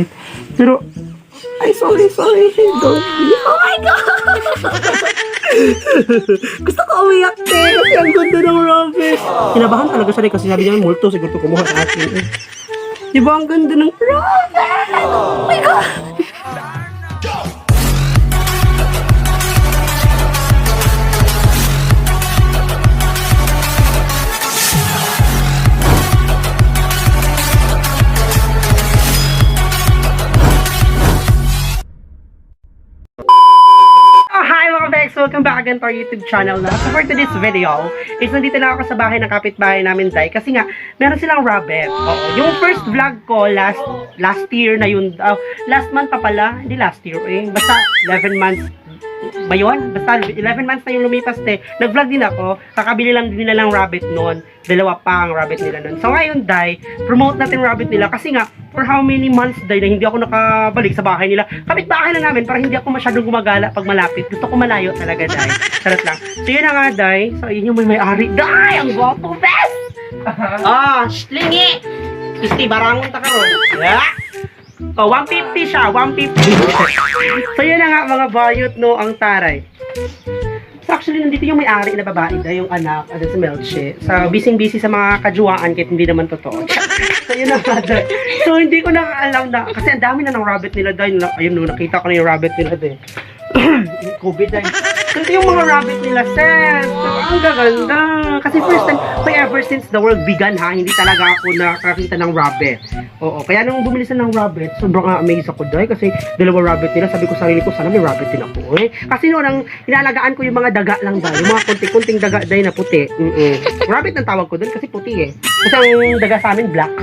Rabbit. Pero, ay, sorry, sorry. Don't be. Oh my God! Gusto ko umiyak, te. Kasi ang ganda ng rabbit. Kinabahan talaga siya rin kasi sabi niya, multo siguro kumuha sa akin. Eh. Di ba ang ganda ng rabbit? Oh my God! Oh, hi mga Bex! Welcome back again to our YouTube channel na. So for today's video, is nandito na ako sa bahay ng kapitbahay namin, Day. Kasi nga, meron silang rabbit. Oo. Yung first vlog ko last last year na yun, last month pa pala, hindi last year eh. Basta 11 months ba yun? Basta 11 months na yung lumipas te. Nag-vlog din ako. Kakabili lang din nila ng rabbit noon. Dalawa pa ang rabbit nila noon. So ngayon, Day, promote natin rabbit nila kasi nga, for how many months, Day, na hindi ako nakabalik sa bahay nila. Kapit-bahay lang namin para hindi ako masyadong gumagala pag malapit. Gusto ko malayo talaga, Day. Charot lang. So yun na nga, Day. So yun yung may may-ari. Day! Ang gwapo, best! Ah, shh, lingi! Isti, barangon ta karon. Yeah! Oh, 150 siya, 150. So yun na nga mga bayot no, ang taray. So actually nandito yung may-ari na babae daw, yung anak, ano si Melche. So busy-busy sa mga kajuwaan kahit hindi naman totoo. So yun na nga day. So hindi ko na alam na kasi ang dami na ng rabbit nila dahil ayun no, nakita ko na yung rabbit nila din. COVID dahil. So ito yung mga rabbit nila, sis. So, ang gaganda. Kasi first time, so ever since the world began ha, hindi talaga ako nakakita ng rabbit. Oo, kaya nung bumili sila ng rabbit, sobrang amazed ako dahil kasi dalawa rabbit nila. Sabi ko sa sarili ko, sana may rabbit din ako eh. Kasi noon, ang inaalagaan ko yung mga daga lang dahil, yung mga kunti-kunting daga dahil na puti. Rabbit ang tawag ko doon kasi puti eh. Kasi ang daga sa amin, black.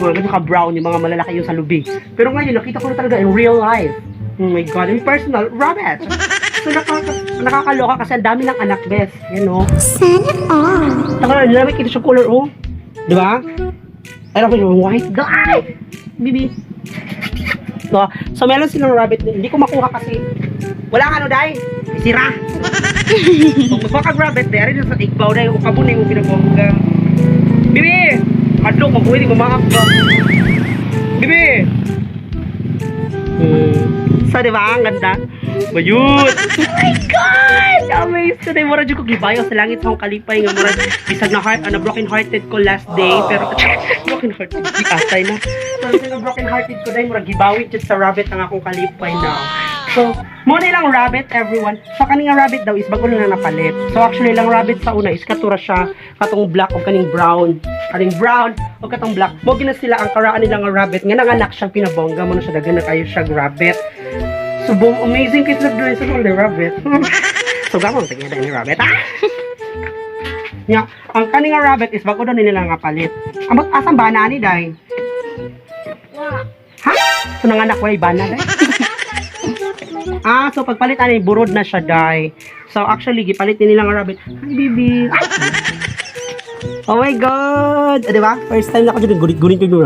Mga ganyan ka-brown, yung mga malalaki yung sa lubi. Pero ngayon, nakita ko na talaga in real life. Oh my God, in personal, rabbit! So, nakakaloka kasi ang dami ng anak, bes. You know? Sana all. Taka, lamig ito sa color, oh. Di ba? Ay, ako yung white guy! Bibi. So, meron silang rabbit. Hindi ko makuha kasi wala ka ano, day. Sira. Kung magkuha kag rabbit, day, rin sa igbaw, day. Ukabo na yung pinabongga. Bibi! Adlo, kung pwede, gumaak ba? Bibi! So, di ba? Ang ganda. Bayut! Oh my God! Amazed today. Mura dyan ko gibayo sa langit sa akong kalipay nga. Mura, bisag na heart, ano, broken hearted ko last day. Pero, broken hearted. Di atay na. So, bisag na broken hearted ko dahil mura gibawi dyan sa rabbit ang akong kalipay now. So, mo na lang rabbit, everyone. So, kaning nga rabbit daw is bago na napalit. So, actually, lang rabbit sa una is katura siya, katong black o kaning brown. Kaning brown o katong black. Mo gina sila ang karaan nila nga rabbit. Nga nanganak siyang pinabongga mo na siya daghan na kayo siya rabbit. So, boom, amazing kay sila doon sa the rabbit. So, gamon tingnan ni rabbit. Ah! Nga, ang kaning nga rabbit is bago daw nila nga palit. Amot asang bana ni day? Ha? So nanganak walay bana day. Ah, so pagpalit ani burod na siya day. So actually gipalit ni nila nga rabbit. Hi baby. Ay! Oh my God! Ah, di ba? First time na ako dyan, gunit-gunit ko.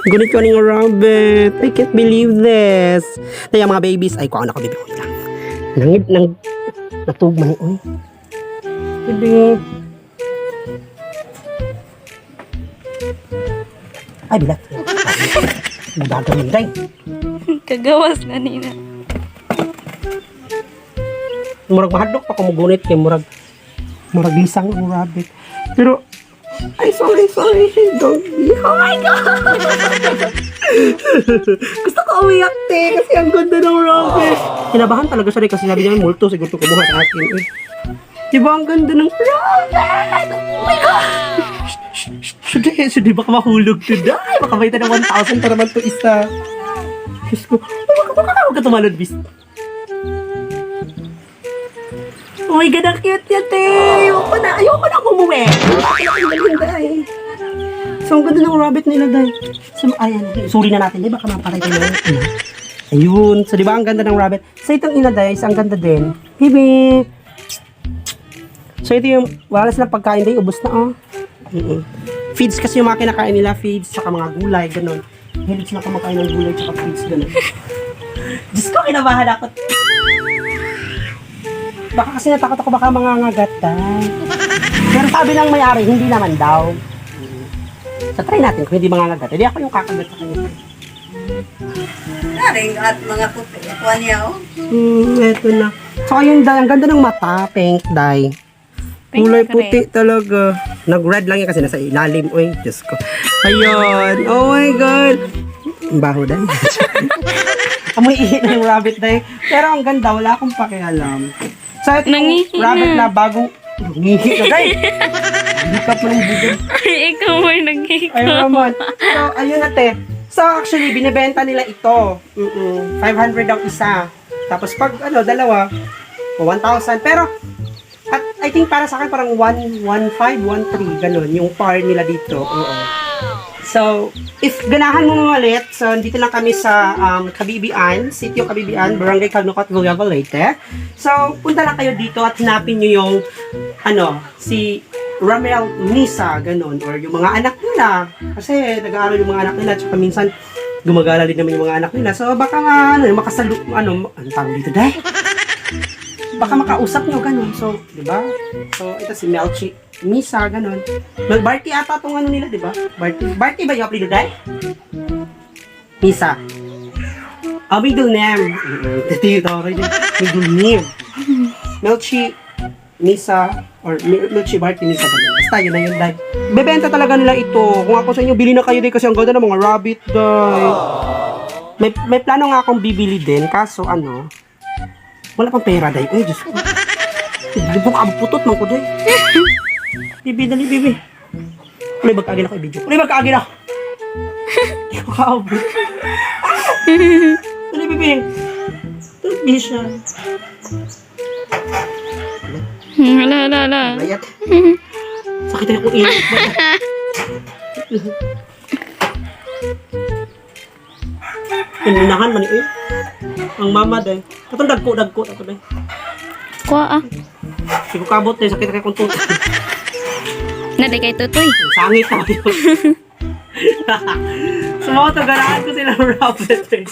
Gunit ko ng rabbit. I can't believe this. Kaya mga babies, ay, kuha na ko, baby. Wait lang. Nangit, nang, natug man, uy. Baby. Ay, bilat. Budagan yun, day. Kagawas na nina. Murag mahadlok pa ko mugunit kay murag lisang ang rabbit. Pero ay, sorry, sorry. Don't be. Oh my God! Gusto ko umiyak, te, kasi ang ganda ng rabbit. Kinabahan talaga siya rin kasi sabi niya, multo siguro kumuha sa akin. Eh. Di ba ang ganda ng rabbit? Oh my God! Shh, shh, shh, baka mahulog to. Ay, baka may ng 1,000 para naman to isa. Diyos ko, baka huwag ka tumalon, bis. Oh my God, ang cute niya, te! Ayoko na umuwi! Ayoko na umuwi, day. So, ang ganda ng rabbit nila, day. So, ayan, suri na natin, day. Baka maparay tayo ng ina. Ayun. So, di ba ang ganda ng rabbit? So, itong ina, day, ang ganda din. Baby! So, ito yung, wala silang pagkain, day. Ubos na, oh. Mm-mm. Feeds kasi yung mga kinakain nila, feeds, tsaka mga gulay, ganun. Hilig sila kumakain ng gulay, tsaka feeds, ganun. Diyos ko, kinabahan ako. Baka kasi natakot ako baka mangangagat ka. Pero sabi ng may-ari, hindi naman daw. So try natin kung hindi mangangagat. Hindi ako yung kakagat sa kanya. Naring at mga puti. Kuha niya, oh. Eto na. So, ayun, Day. Ang ganda ng mata. Pink, Day. Pink Kulay red. puti talaga. Nag-red lang yan kasi nasa ilalim. Uy, Diyos ko. Ayun. Oh my God. Ang baho, Day. Amoy ihi na yung rabbit, Day. Pero ang ganda. Wala akong pakialam. So, ito yung Nangihi rabbit na. na bagong... Nangihi na, Day. Hindi ka pa ng bugod. Ay, ikaw may naghihikap. Ayun naman. So, ayun na, te. So, actually, binibenta nila ito. 500 ang isa. Tapos, pag, ano, dalawa, o 1,000. Pero, at I think para sa akin, parang 1, 1, 5, 1, 3, ganun, yung par nila dito. Oo. So, if ganahan mo ulit, so, dito lang kami sa Cabibian, Sitio Cabibian, Barangay Calnucot, Villava, Leyte. So, punta lang kayo dito at hanapin nyo yung, ano, si Ramel Misa, ganun, or yung mga anak nila. Kasi nag-aaral yung mga anak nila, tsaka minsan gumagala din naman yung mga anak nila. So, baka nga, ano, makasalu, ano, ang tawag dito, dahil? Baka makausap nyo, ganun. So, di ba? So, ito si Melchi Misa, ganun. Mel Barty ata tong ano nila, di ba? Barty. Barty ba yung apelido, dahil? Misa. Ah, middle name. Tito, middle name. Melchi Misa or Melchi Barty Misa ganun. Basta yun na yun, dahil. Bebenta talaga nila ito. Kung ako sa inyo, bili na kayo din kasi ang ganda ng mga rabbit, dahil. May plano nga akong bibili din, kaso ano, wala pang pera, dahil. Ay, Diyos ko. Libok ang putot man ko, dahil. Bibi, dali, bibi. Kulay magkaagin ako, i-video. Kulay magkaagin ako. Hindi ko kaabot. Dali, bibi. Dali siya. Hala, hala, hala. Bayat. Sakit na akong ilok. Inunahan man eh. Ang mama day. Katong dagko dagko ato day. Kuha ah. Sigo kabot day sakit na kay kong tutok. Naday kay Tutoy. Ang sangit ako yun. So mga to, ganahan ko sila rabbit eh.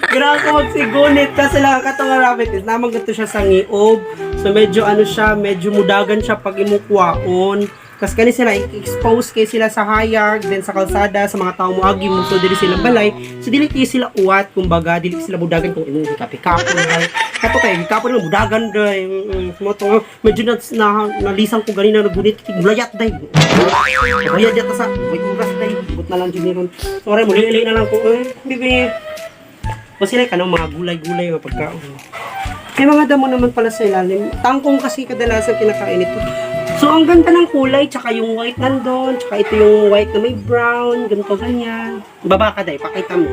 Ganahan ko magsigunit kasi lang katong rabbit is namang ganito siya sa ngiob. So medyo ano siya, medyo mudagan siya pag imukwaon. Kasi kani sila, expose kay sila sa hayag, then sa kalsada, sa mga tao moagi mo, so dili sila balay. So dili kay sila uwat, kumbaga, dili sila mudagan kung imong hikapikapon. Ay. Kato kay hikapon mo mudagan day. So, mga to, medyo na, nalisang ko ganina nagunit, mulayat day. Kaya diya ta sa may oras day. But na lang jud ron. Sorry, muli na lang ko. Eh, bibi. O sila kanang mga gulay-gulay mga pagkaon. May mga damo naman pala sa ilalim. Tangkong kasi kadalasan kinakain ito. So, ang ganda ng kulay, tsaka yung white nandun, tsaka ito yung white na may brown, ganito, ganyan. Baba ka, day, pakita mo.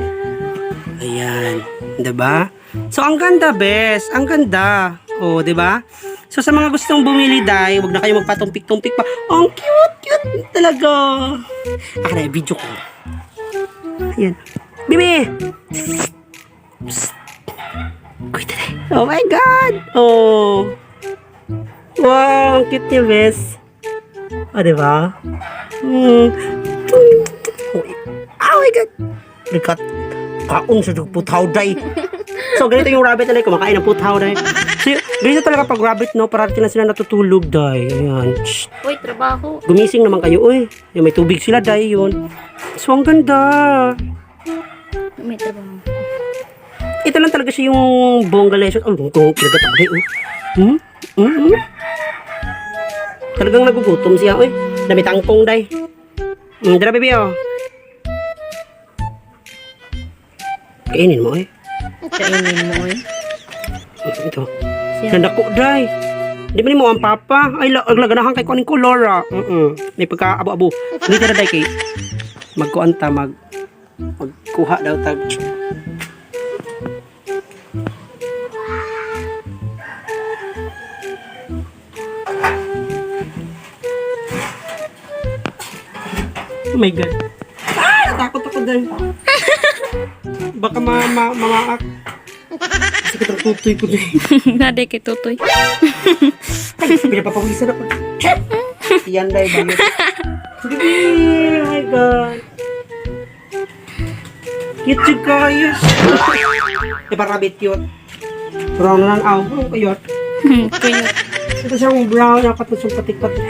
Ayan, 'di ba? So ang ganda, bes. Ang ganda. Oh, 'di ba? So sa mga gustong bumili, day, wag na kayo magpatumpik-tumpik pa. Ang cute, cute talaga. Akin na yung video ko. Ayan. Bibi! Psst. Kuy, dali. Oh my God! Oh. Wow, ang cute niya, bes. Oh, di ba? Oh my God! Nagkat kaon sa putaw day. So, ganito yung rabbit nila, kumakain ng putaw day. So, ganito talaga pag rabbit, no? Parati na sila natutulog, day. Ayan. Shh. Uy, trabaho. Gumising naman kayo, uy. Yung may tubig sila, day, yun. So, ang ganda. May trabaho. Ito lang talaga siya yung bonggalation. Oh, kung kinagat ako, day, oh. Hmm? Hmm? Hmm? Talagang nagugutom siya, uy. Dami tangkong, day. Dara, baby, oh. Kainin mo, eh. Kainin mo eh. Ito, ito. Siya. Nandako, day. Di ba ni mo ang papa? Ay, laganahan kay kuning kolora. May pagka-abo-abo. Hindi tira, day, kay magkuan ta, magkuha daw tag. Oh my God. Ah, natakot ako dahil. Baka mamaak. Sakit ang tutoy ko dahil. Naday kay Tutoy. Ay, pinapapawisan ako. Yan dahil bayot. Oh my God. Cute yung kayo. Di ba rabbit cute? Brown na lang aw. Oh, cute. Kuyot. Ito siyang brown, dapat na siyang patik-patik.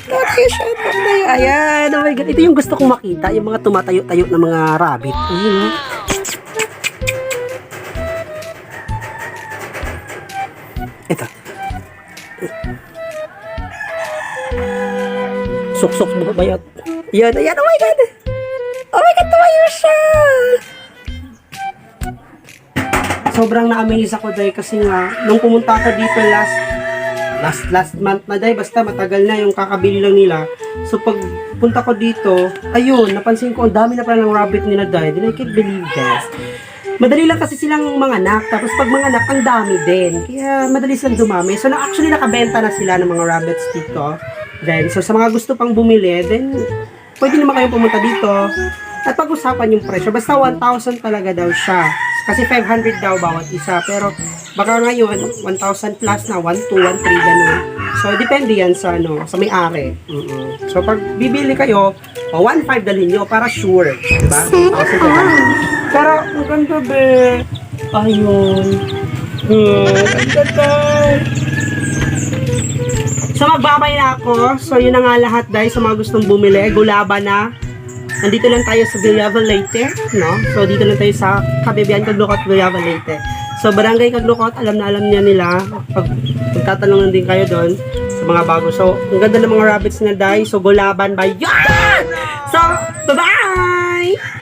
Grabe siya. Ito na yun. Ayan, oh my God. Ito yung gusto kong makita, yung mga tumatayo-tayo na mga rabbit. Ayun, oh. Ito. Suksok mo bayot. Yan, ayan. Oh my God! Oh my God, tumayo siya! Sobrang na-amaze ako dahil kasi nga, nung pumunta ako dito last last last month na dahil, basta matagal na yung kakabili lang nila. So pag punta ko dito, ayun, napansin ko ang dami na pala ng rabbit nila dahil. Then I can't believe this. Madali lang kasi silang manganak. Tapos pag manganak, ang dami din. Kaya madali silang dumami. So na, actually nakabenta na sila ng mga rabbits dito. Then, so sa mga gusto pang bumili, then pwede naman kayong pumunta dito at pag-usapan yung presyo. Basta 1,000 talaga daw siya. Kasi 500 daw bawat isa. Pero baka ngayon, 1,000 plus na, 1, 2, 1, 3, ganun. So, depende yan sa, ano, sa may-ari. So, pag bibili kayo, o 1,500 dalhin nyo para sure. Diba? 1,500. Pero, ang ganda, be. Ayun. Ang ganda. So magbabay na ako. So yun na nga lahat dahil sa mga gustong bumili. Gulaba na. Nandito lang tayo sa Villava Leyte, no? So dito lang tayo sa Kabibian Caglocot, Villava Leyte. So Barangay Caglocot, alam na alam niya nila. Pag magtatanong lang din kayo doon sa mga bago. So ang ganda ng mga rabbits na dahil. So gulaban ba? Yan! So, bye-bye!